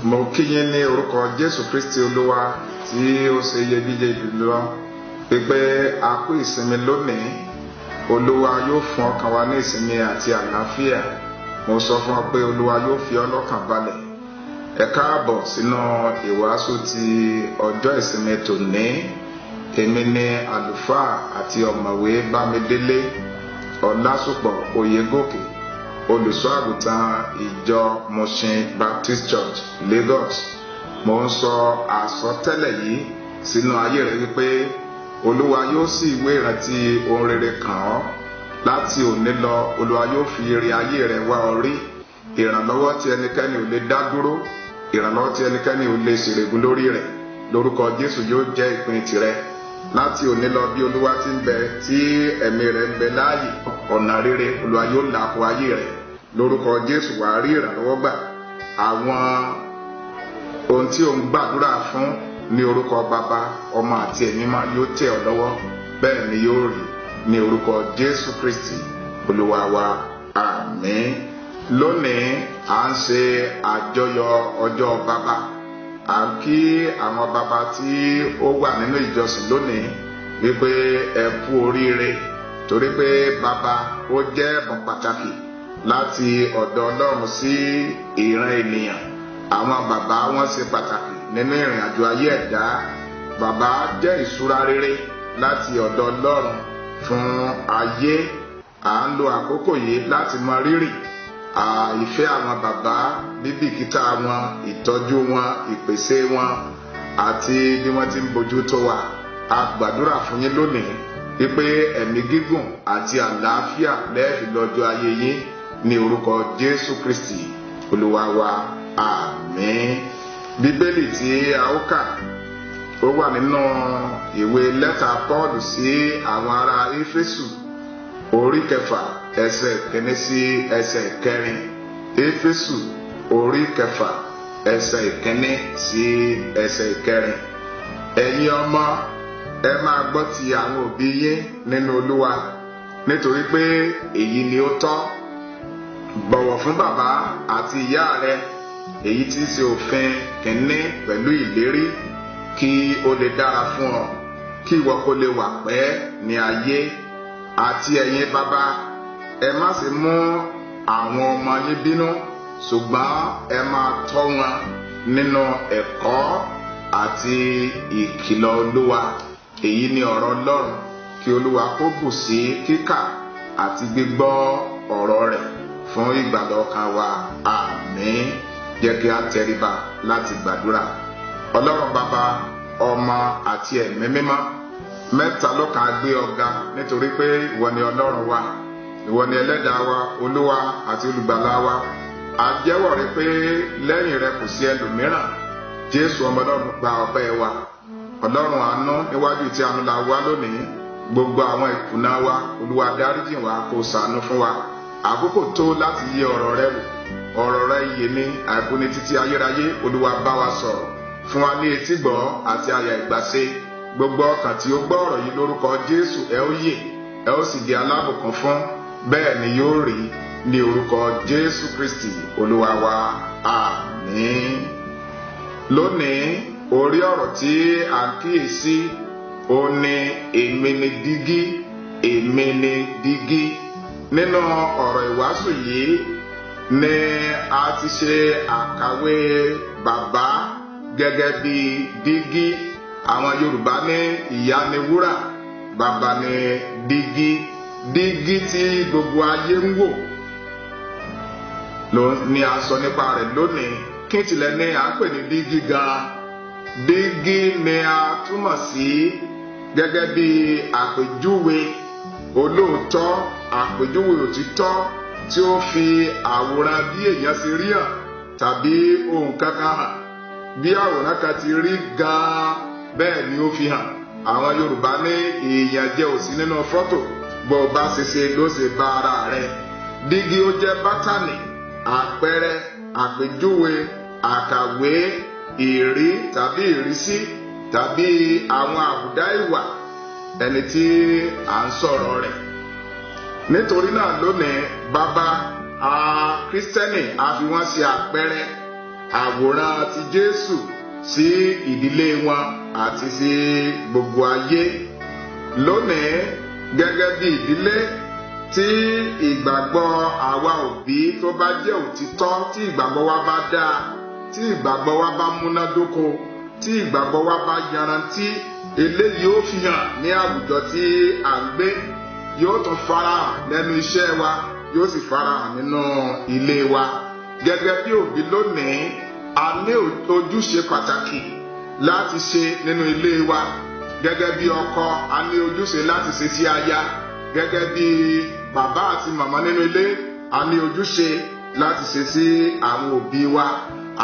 Mo kí yín ní orúkọ Jésù Kristi Olúwa tí ó ṣe iyebíye jùlọ pípé a kú ìsinmi lónìí. Olúwa yóò fún ọkàn wa ní ìsinmi àti àlàáfíà. Mo sọ fún ọ pé Olúwa yóò fi ọ́ lọ́kàn balẹ̀. Ẹ káàbọ̀ sínú ìwàásù ti ọjọ́ ìsinmi tòní. Èmi ni àlùfáà àti ọ̀mọ̀wé Bámidélé Ọlásùpọ̀ Oyègòkè, olùṣọ́ àgùntàn ìjọ Mushin Baptist Church, Lagos. Mo ń sọ àsọtẹ́lẹ̀ yìí sínú ayé rẹ wípé Olúwa yóò sì ìwé ìrántí ohun rere kàn ọ́. Láti òní lọ, Olúwa yóò fi ire ayé rẹ wá ọ rí. Ìrànlọ́wọ́ tí ẹnikẹ́ni ò lè dá dúró, ìrànlọ́wọ́ tí ẹnikẹ́ni ò lè ṣèrègùn lórí rẹ̀, lórúkọ Jésù yóò jẹ́ ìpín tirẹ̀. Láti òní lọ, bí Olúwa ti ń bẹ tí ẹ̀mí rẹ̀ ń bẹ láàyè, ọ̀nà rere Olúwa yóò là kó ayé rẹ̀. Lórúkọ Jésù, wàá rí ìrànlọ́wọ́ gbà. Àwọn ohun tí ò ń gbàdúrà fún ní orúkọ Bàbá, Ọmọ àti Ẹ̀mí mímọ́ yóò tẹ̀ ọ́ lọ́wọ́. Bẹ́ẹ̀ ni yóò rí ní orúkọ Jésù Kristi Olúwa wa. Àmín. Lónìí, à ń ṣe àjọyọ̀ ọjọ́ bàbá. À ń kí àwọn bàbá tí ó wà nínú ìjọsìn lónìí wípé ẹ kú oríire, torí pé bàbá ó jẹ́ ẹ̀bùn pàtàkì láti ọ̀dọ̀ Ọlọ́run sí ìran ènìyàn. Àwọn bàbá wọn ṣe pàtàkì nínú ìrìn àjò ayé ẹ̀dá. Bàbá jẹ́ ìṣúra rere láti ọ̀dọ̀ Ọlọ́run fún ayé. À ń lo àkókò yìí láti mọ rírì ìfẹ́ àwọn bàbá, bíbìkítà wọn, ìtọ́jú wọn, ìpèsè wọn àti bí wọ́n ti ń bójú tó wa. A gbàdúrà fún yín lónìí wípé ẹ̀mí gígùn àti àlàáfíà lẹ́ẹ̀fi lọ́jọ́ ayé yín ní orúkọ Jésù Kristi Olúwa wa. Àmín. Bíbélì tí a ó kà ó wà nínú ìwé lẹ́tà Pọ́ọ̀lù sí àwọn ará Éfésù, orí 6, ẹsẹ̀ 1 sí ẹsẹ̀ 4. Éfésù orí 6, ẹsẹ̀ 1 sí ẹsẹ̀ 4. Ẹ̀yin ọmọ, ẹ máa gbọ́ ti àwọn òbí yín nínú Olúwa, nítorí pé èyí ni ó tọ́. Bọ̀wọ̀ fún bàbá àti ìyá rẹ, èyí tí í ṣe òfin kìíní pẹ̀lú ìlérí, kí ó lè dára fún ọ, kí ìwọ kó lè wà pẹ́ ní ayé. Àti ẹ̀yin bàbá, ẹ má ṣe mú àwọn ọmọ yín bínú, ṣùgbọ́n ẹ máa tọ́ wọn nínú ẹ̀kọ́ àti ìkìlọ̀ Olúwa. Èyí ni ọ̀rọ̀ Ọlọ́run. Kí Olúwa kó bù sí kíkà àti gbígbọ́ ọ̀rọ̀ rẹ̀ fún ìgbàlà ọkàn wa. Àmín. Jẹ́ kí a tẹríba láti gbàdúrà. Ọlọ́run Bàbá, Ọmọ àti Ẹ̀mí mímọ́, mẹ́ta lọ́kàn, á gbé ọ̀gá nítorí pé ìwọ ni Ọlọ́run wa, ìwọ ni ẹlẹ́dàá wa, Olúwa àti olùgbàlà wa. A jẹ́wọ́ rẹ pé lẹ́yìn rẹ kò sí ẹlòmíràn. Jésù ọmọ Ọlọ́run, gba ọpẹ́ wa. Ọlọ́run àánú, níwájú tí àánú la wá lónìí. Gbogbo àwọn ìkùnà wa, Olúwa, dáríjì wa, kó ṣàánú fún wa. Àkókò tó láti yí ọ̀rọ̀ rẹ wò. Ọ̀rọ̀ rẹ yé ní àìkú ní títí ayérayé. Olúwa, bá wa sọ̀rọ̀, fún wa ní etí gbọ́ àti àyà ìgbàṣe. Gbogbo ọkàn tí ó gbọ́ ọ̀rọ̀ yìí, lórúkọ Jésù, ẹ ó yè, ẹ ó sì di alábùkún fún. Bẹ́ẹ̀ ni yóò rí ní orúkọ Jésù Kristi Olúwa wa. Àmín. Lónìí, orí ọ̀rọ̀ tí à ń kíyèsí ó ní "Èmi ni dígí, èmi ni dígí". Nínú ọ̀rọ̀ ìwàásù yìí ni a ti ṣe àkàwé bàbá gẹ́gẹ́ bí dígí. Àwọn Yorùbá ní ìyá ni wúrà, bàbá ni dígí. Dígí tí gbogbo ayé ń wò ló ní a sọ nípa rẹ̀ lónìí. Kí tilẹ̀ ní à ń pè ní dígí gan? Dígí ni a túmọ̀ sí gẹ́gẹ́ bí àpèjúwe olóòótọ́, àpèjúwe òtítọ́ tí ó fi àwòrán bí èèyàn ṣe rí hàn tàbí ohun kankan hàn. Bí àwòrán kan ti rí gan-an, bẹ́ẹ̀ ni ó fi hàn. Àwọn Yorùbá ní èèyàn jẹ́ òsí nínú fọ́tò, bó o bá ṣe ṣe ló ṣe bá ara rẹ̀. Dígí ó jẹ́ bátànì, àpẹẹrẹ, àpèjúwe, àkàwé, ìrí tàbí ìrísí tàbí àwọn àbùdá ìwà ẹni tí à ń sọ̀rọ̀ rẹ̀. Nítorí náà, lónìí, bàbá a Kírísítẹ́nì, a fi wọ́n ṣe àpẹẹrẹ. àwòrán ti Jésù sí ìdílé wọn àti sí gbogbo ayé. Lónìí, gẹ́gẹ́ bí ìdílé, tí ìgbàgbọ́ àwa òbí tó bá jẹ́ òtítọ́, tí ìgbàgbọ́ wa bá dáa, tí ìgbàgbọ́ wa bá múnádóko, tí ìgbàgbọ́ wa bá yanrantí, eléyìí ó fi hàn ní àwùjọ tí à ń gbé, yóò tún farahàn lẹ́nu iṣẹ́ wa, yóò sì farahàn nínú ilé wa. Gẹ́gẹ́ bí òbí lónìí, a ní ojúṣe pàtàkì láti ṣe nínú ilé wa. Gẹ́gẹ́ bí ọkọ, a ní ojúṣe láti ṣe sí aya. Gẹ́gẹ́ bí bàbá àti màmá nínú ilé, a ní ojúṣe láti ṣe sí àwọn òbí wa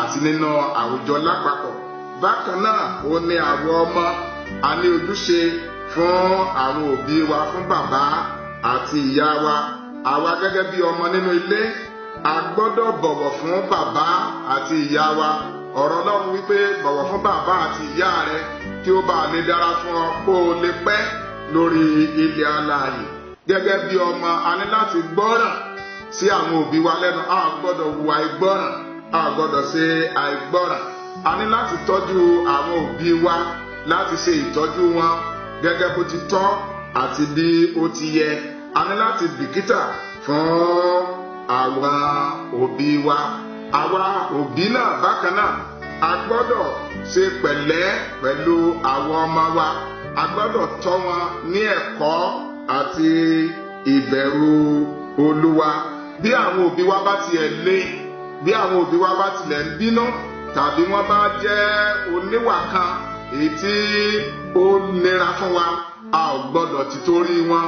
àti nínú àwùjọ lápapọ̀. Bákan náà, ó ní àwọn ọmọ, a ní ojúṣe fún àwọn òbí wa, fún bàbá àti ìyá wa. Àwa gẹ́gẹ́ bí ọmọ nínú ilé, a gbọ́dọ̀ bọ̀wọ̀ fún bàbá àti ìyá wa. Ọ̀rọ̀ Ọlọ́run wípé, bọ̀wọ̀ fún bàbá àti ìyá rẹ kí ó bá lè dára fún ọ, kó o lè pẹ́ lórí ilẹ̀ alààyè. Gẹ́gẹ́ bí ọmọ, a ní láti gbọ́ràn sí àwọn òbí wa lẹ́nu. A gbọ́dọ̀ hùwà ìgbọ́ràn, a gbọ́dọ̀ ṣe àìgbọ́ràn. A ní láti tọ́jú àwọn òbí wa, láti ṣe ìtọ́jú wọn gẹ́gẹ́ bó ti tọ́ àti bí ó ti yẹ. A ní láti bìkítà fún àwọn òbí wa. Àwa òbí náà bákan náà, a gbọ́dọ̀ ṣe pẹ̀lẹ́ pẹ̀lú àwọn ọmọ wa. A gbọ́dọ̀ tọ́ wọn ní ẹ̀kọ́ àti ìbẹ̀rù Olúwa. Bí àwọn òbí wa bá tiẹ̀ lé, bí àwọn òbí wa bá tilẹ̀ ń bínú, tàbí wọ́n bá jẹ́ oníwà kan èyí tí ó nira fún wa, a ò gbọ́dọ̀ títorí wọn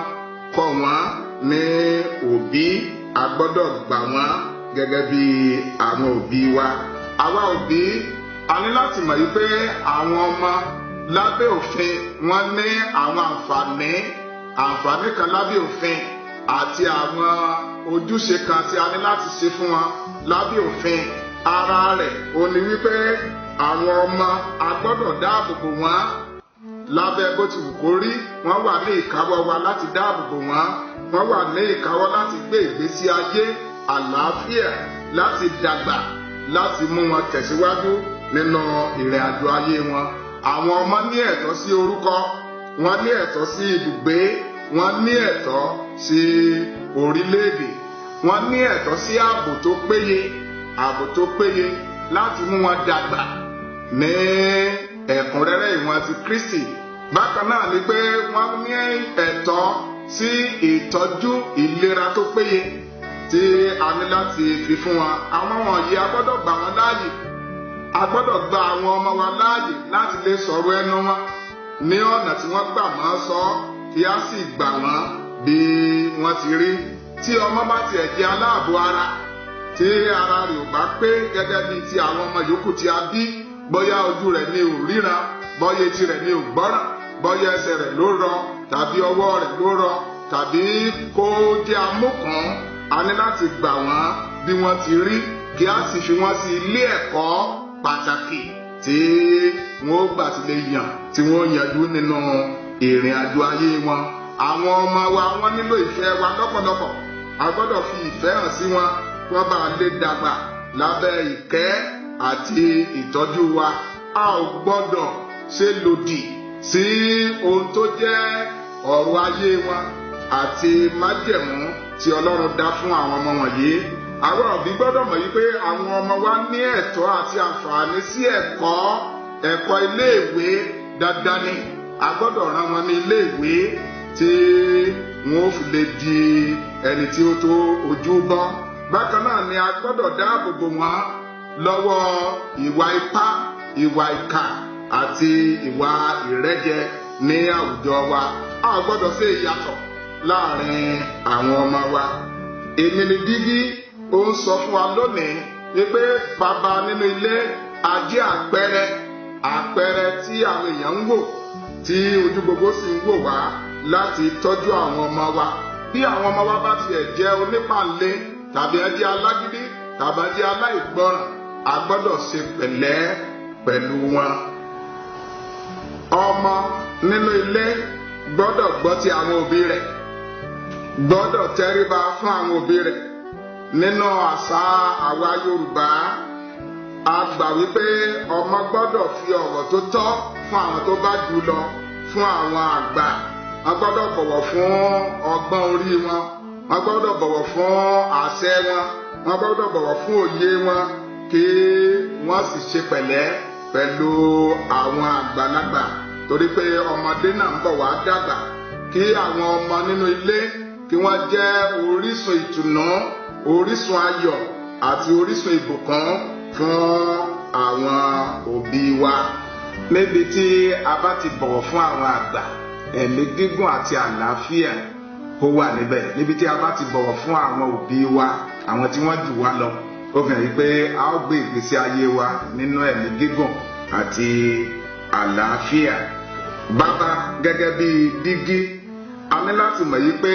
kọ̀ wọ́n ní òbí. A gbọ́dọ̀ gbà wọ́n gẹ́gẹ́ bí àwọn òbí wa. Àwa òbí, a ní láti mọ̀ yí pé àwọn ọmọ lábẹ́ òfin, wọ́n ní àwọn àǹfààní kan lábẹ́ òfin àti àwọn ojúṣe kan tí a ní láti ṣe fún wọn lábẹ́ òfin. Ara rẹ̀ ó ní wípé àwọn ọmọ, a gbọ́dọ̀ dáàbò bò wọ́n lábẹ́ bó ti wù kó rí. Wọ́n wà ní ìkáwọ́ wa láti dáàbò bò wọ́n. Wọ́n wà ní ìkáwọ́ láti gbé ìgbésí ayé àlàáfíà, láti dàgbà, láti mú wọn tẹ̀síwájú nínú ìrìn àjò ayé wọn. Àwọn ọmọ ní ẹ̀tọ́ sí orúkọ, wọ́n ní ẹ̀tọ́ sí ibùgbé, wọ́n ní ẹ̀tọ́ sí orílẹ̀-èdè, wọ́n ní ẹ̀tọ́ sí ààbò tó péye, ààbò tó péye láti mú wọn dàgbà ní ẹ̀kúnrẹ́rẹ́ ìwọ̀n ti Kristi. Bákan náà ni pé wọ́n ní ẹ̀tọ́ sí ìtọ́jú ìlera tó péye tí a ní láti fi fún wọn. Àwọn wọ̀nyí, a gbọ́dọ̀ gbà wọ́n láàyè. A gbọ́dọ̀ gba àwọn ọmọ wa láàyè láti lè sọ̀rọ̀ ẹnu wọn ní ọ̀nà tí wọ́n gbà máa sọ, kí a sì gbà wọ́n bí wọ́n ti rí. Tí ọmọ bá tiẹ̀ jẹ́ aláàbò ara, tí ara rẹ̀ ò bá pé gẹ́gẹ́ bí ti àwọn ọmọ yòókù tí a bí, bóyá ojú rẹ̀ ni ò ríran, bóyá etí rẹ̀ ni ò gbọ́ràn, bóyá ẹsẹ̀ rẹ̀ ló rọ, tàbí ọwọ́ rẹ̀ ló rọ, tàbí kó jẹ́ amúkàn, a ní láti gbà wọ́n bí wọ́n ti rí, kí a sì fi wọ́n sí ilé ẹ̀kọ́ pàtàkì tí wọ́n ó gbà ti lè yàn, tí wọ́n yanjú nínú ìrìn àjò ayé wọn. Àwọn ọmọ wa, wọ́n nílò ìfẹ́ wa lọ́pọ̀lọpọ̀. A gbọ́dọ̀ fi ìfẹ́ hàn sí wọn kí wọ́n bá lè dàgbà lábẹ́ ìkẹ́ àti ìtọ́jú wa. A ò gbọ́dọ̀ ṣe lòdì sí ohun tó jẹ́ ọ̀rọ̀ ayé wọn àti májẹ̀mú tí Ọlọ́run dá fún àwọn ọmọ wọ̀nyí. Àwọn òbí gbọ́dọ̀ mọ̀ wípé àwọn ọmọ wa ní ẹ̀tọ́ àti àǹfààní sí ẹ̀kọ́. Ẹ̀kọ́ iléèwé dandan ni. A gbọ́dọ̀ rán wọn ní iléèwé tí wọn ó fi lè di ẹni tí ó tó ojú bọ́. Bákan náà ni a gbọ́dọ̀ dáàbò bò wọ́n lọ́wọ́ ìwà ipá, ìwà ìkà àti ìwà ìrẹ́jẹ ní àwùjọ wa. A ò gbọ́dọ̀ ṣe ìyàtọ̀ láàrin àwọn ọmọ wa. Èmi ni dígí ó ń sọ fún wa lónìí wípé bàbá nínú ilé, a jẹ́ àpẹẹrẹ, àpẹẹrẹ tí àwọn èèyàn ń wò, tí ojú gbogbo sì ń wò wá láti tọ́jú àwọn ọmọ wa. Bí àwọn ọmọ wa bá tiẹ̀ jẹ́ onípàlẹ́, tàbí ẹ jẹ́ alágídí, tàbí ẹ jẹ́ aláìgbọràn, a gbọ́dọ̀ ṣe pẹ̀lẹ́ pẹ̀lú wọn. Ọmọ nínú ilé gbọ́dọ̀ gbọ́ ti àwọn òbí rẹ̀, gbọ́dọ̀ tẹríba fún àwọn òbí rẹ̀. Nínú àṣà àwa Yorùbá, A gbà wípé ọmọ gbọ́dọ̀ fi ọ̀wọ̀ tó tọ́ fún àwọn tó bá jù lọ, fún àwọn àgbà. Wọ́n gbọ́dọ̀ bọ̀wọ̀ fún ọgbọ́n orí wọn, wọ́n gbọ́dọ̀ bọ̀wọ̀ fún àṣẹ wọn, wọ́n gbọ́dọ̀ bọ̀wọ̀ fún òye wọn, kí wọ́n sì ṣe pẹ̀lẹ́ pẹ̀lú àwọn àgbàlagbà, torí pé ọmọdé náà ń bọ̀ wá dàgbà. Kí àwọn ọmọ nínú ilé kí wọ́n jẹ́ orísun ìtùnú, orísun ayọ̀ àti orísun ìbùkún fún àwọn òbí wa. Níbi tí a bá ti bọ̀wọ̀ fún àwọn àgbà, ẹ̀mí gígùn àti àlàáfíà ó wà níbẹ̀. Níbi tí a bá ti bọ̀wọ̀ fún àwọn òbí wa, àwọn tí wọ́n jù wá lọ, ó fi hàn yí pé a ó gbé ìgbésí ayé wa nínú ẹ̀mí gígùn àti àlàáfíà. Bàbá gẹ́gẹ́ bí dígí, a ní láti mọ̀ yí pé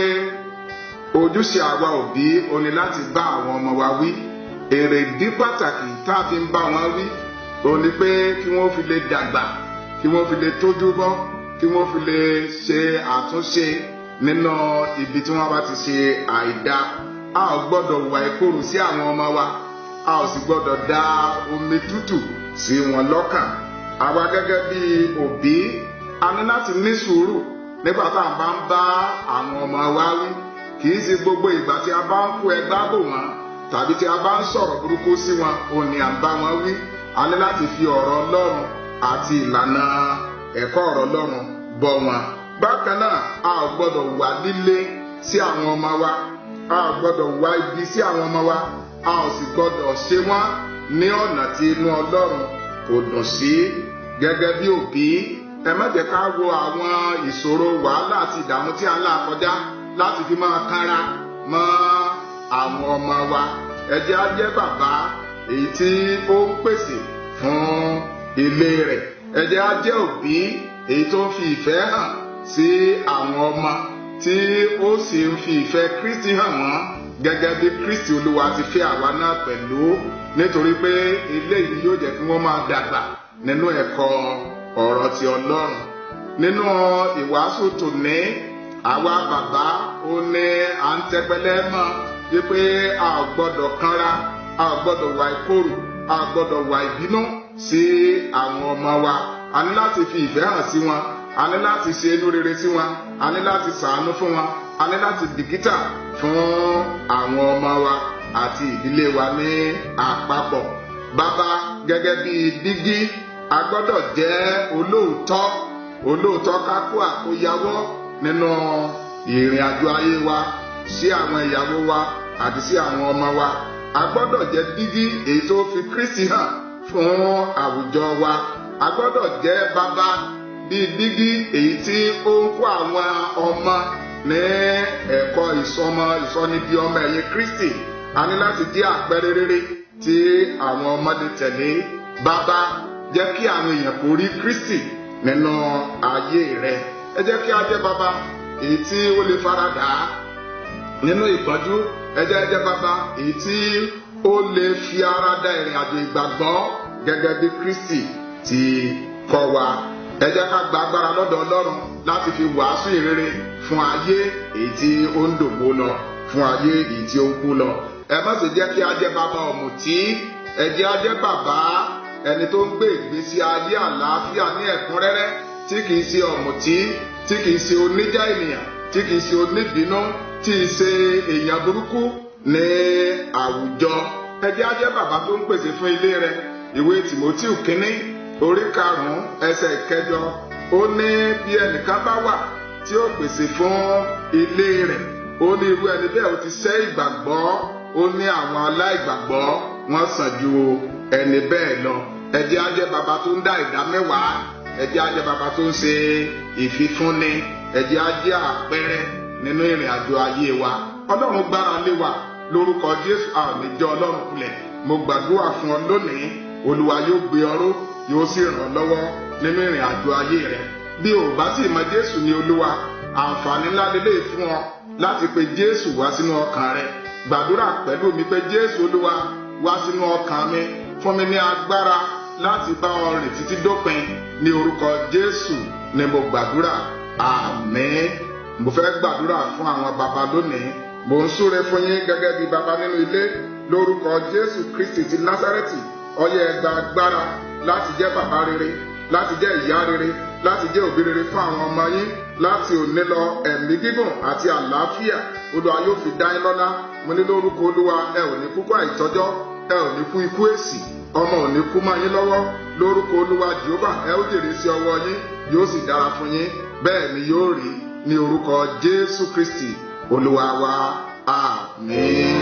ojúṣe àwa òbí ó ní láti bá àwọn ọmọ wa wí. Èrèdí pàtàkì tá a fi ń bá wọn wí ó ní pé kí wọ́n fi lè dàgbà, kí wọ́n fi lè tójú bọ́, kí wọ́n fi lè ṣe àtúnṣe nínú ibi tí wọ́n bá ti ṣe àìda. A ò gbọ́dọ̀ wà ìkorò sí àwọn ọmọ wa, a ò sì gbọ́dọ̀ da omi tútù sí wọn lọ́kàn. Àwa gẹ́gẹ́ bí òbí, a ní láti ní sùúrù nígbà tá a bá ń bá àwọn ọmọ wa wí. Kì í ṣe gbogbo ìgbà tí a bá ń kó ẹgbá bò wọ́n tàbí tí a bá ń sọ̀rọ̀ burúkú sí wọn òun ni à ń bá wọn wí. A ní láti fi ọ̀rọ̀ Ọlọ́run àti ìlànà ẹ̀kọ́ ọ̀rọ̀ Ọlọ́run bọ́ wọn. Bákan náà, a ò gbọ́dọ̀ wà líle sí àwọn ọmọ wa, a ò gbọ́dọ̀ wá ibi sí àwọn ọmọ wa, a ò sì gbọ́dọ̀ ṣe wọ́n ní ọ̀nà tí inú Ọlọ́run kò dùn sí. Gẹ́gẹ́ bí òbí, ẹ má jẹ́ ká wo àwọn ìṣòro, wàhálà àti ìdààmú tí a ń là kọjá láti fi máa kára mọ́ àwọn ọmọ wa. Ẹ jẹ́ á jẹ́ bàbá èyí tí ó ń pèsè fún ilé rẹ̀. Ẹ jẹ́ á jẹ́ òbí èyí tó ń fi ìfẹ́ hàn sí àwọn ọmọ, tí ó sì ń fi ìfẹ́ Kristi hàn wọ́n gẹ́gẹ́ bí Kristi Olúwa ti fẹ́ àwa náà pẹ̀lú, nítorí pé eléyìí yóò jẹ́ kí wọ́n máa dàgbà nínú ẹ̀kọ́ ọ̀rọ̀ ti Ọlọ́run. Nínú ìwàásù tòní, àwa bàbá ó ní à ń tẹpẹlẹ mọ́ wípé a ò gbọ́dọ̀ kanra, a ò gbọ́dọ̀ wà ìkorò, a ò gbọ́dọ̀ wà ìbínú sí àwọn ọmọ wa. A ní láti fi ìfẹ́ hàn sí wọn, a ní láti ṣe inú rere sí wọn, a ní láti ṣàánú fún wọn, a ní láti bìkítà fún àwọn ọmọ wa àti ìdílé wa ní àpapọ̀. Bàbá gẹ́gẹ́ bí dígí, a gbọ́dọ̀ jẹ́ olóòótọ́, olóòótọ́ ká kó àkóyawọ́ nínú ìrìn àjò ayé wa sí àwọn ìyàwó wa àti sí àwọn ọmọ wa. A gbọ́dọ̀ jẹ́ dígí èyí tó fi Kristi hàn fún àwùjọ wa. A gbọ́dọ̀ jẹ́ bàbá bíi dígí èyí tí ó ń kó àwọn ọmọ ní ẹ̀kọ́ ìsọmọ ìsọnidi ọmọ ẹ̀yìn Kristi. A ní láti jẹ́ àpẹẹrẹ rere tí àwọn ọmọ lè tẹ̀lé. Bàbá, jẹ́ kí àwọn èèyàn kó rí Kristi nínú ayé rẹ. Ẹ jẹ́ kí a jẹ́ bàbá èyí tí ó lè faradà nínú ìpọ́njú. Ẹ jẹ́ jẹ́ bàbá èyí tí ó lè fi ara da ìrìn àjò ìgbàgbọ́ gẹ́gẹ́ bí Kristi ti kọ́ wa. Ẹ jẹ́ ká gba agbára lọ́dọ̀ Ọlọ́run láti fi wàásù ìrere fún ayé èyí tí ó ń dògbò lọ, fún ayé èyí tí ó ń kú lọ. Ẹ má ṣe jẹ́ kí a jẹ́ bàbá ọ̀mùtí. Ẹ jẹ́ á jẹ́ bàbá ẹni tó ń gbé ìgbésí ayé àlàáfíà ní ẹ̀kúnrẹ́rẹ́, tí kìí ṣe ọ̀mùtí, tí kìí ṣe oníjà ènìyàn, tí kìí ṣe oníbínú, tí í ṣe èèyàn burúkú ní àwùjọ. Ẹ jẹ́ á jẹ́ bàbá tó ń pèsè fún ilé rẹ̀. Ìwé Tìmótíù kínní orí 5 ẹsẹ̀ 8, ó ní bí ẹnìkan bá wà tí ó pèsè fún ilé rẹ̀, ó ní irú ẹni bẹ́ẹ̀ ó ti sẹ́ ìgbàgbọ́, ó ní àwọn aláìgbàgbọ́ wọ́n sàn ju ẹni bẹ́ẹ̀ lọ. Ẹ jẹ́ á jẹ́ bàbá tó ń dá ìdá mẹ́wàá, ẹ jẹ́ á jẹ́ bàbá tó ń ṣe ìfifúnni, ẹ jẹ́ á jẹ́ àpẹẹrẹ nínú ìrìn àjò ayé wa. Ọlọ́run gbára lé wa lórúkọ Jésù, a ò ní jẹ́ Ọlọ́run kulẹ̀. Mo gbàdúrà fún ọ lónìí, Olúwa yóò gbé ọ ró, yóò sì ràn ọ́ lọ́wọ́ nínú ìrìn àjò ayé rẹ. Bí o bá sì mọ Jésù ní Olúwa, àǹfààní ńlá lélẹ̀ fún ọ láti pe Jésù wá sínú ọkàn rẹ. Gbàdúrà pẹ̀lú mi pé Jésù Olúwa wá sínú ọkàn mi, fún mi ní agbára láti bá ọ rìn títí dópin. Ní orúkọ Jésù ni mo gbàdúrà, àmín. Mo fẹ́ gbàdúrà fún àwọn bàbá lónìí. Mo ń súre fún yín gẹ́gẹ́ bí bàbá nínú ilé lórúkọ Jésù Kristi ti Násárẹ́tì. Ọyẹ ẹ gba agbára láti jẹ́ bàbá rere, láti jẹ́ ìyá rere, láti jẹ́ òbí rere fún àwọn ọmọ yín láti òní lọ. Ẹ̀mí gígùn àti àlàáfíà, Olúwa yóò fi dá yín lọ́lá. Mo ní lórúkọ Olúwa, ẹ ò ní kúkú àìtọ́jọ́, ẹ ò ní kú ikú èsì, ọmọ ò ní kú mọ́ yín lọ́wọ́. Lórúkọ Olúwa Jèhófà, ẹ ó jèrè sí ọwọ́ yín, yóò sì dára fún yín. Bẹ́ẹ̀ ni yóò rí ní orúkọ Jésù Kristi Olúwa wa. Àmín.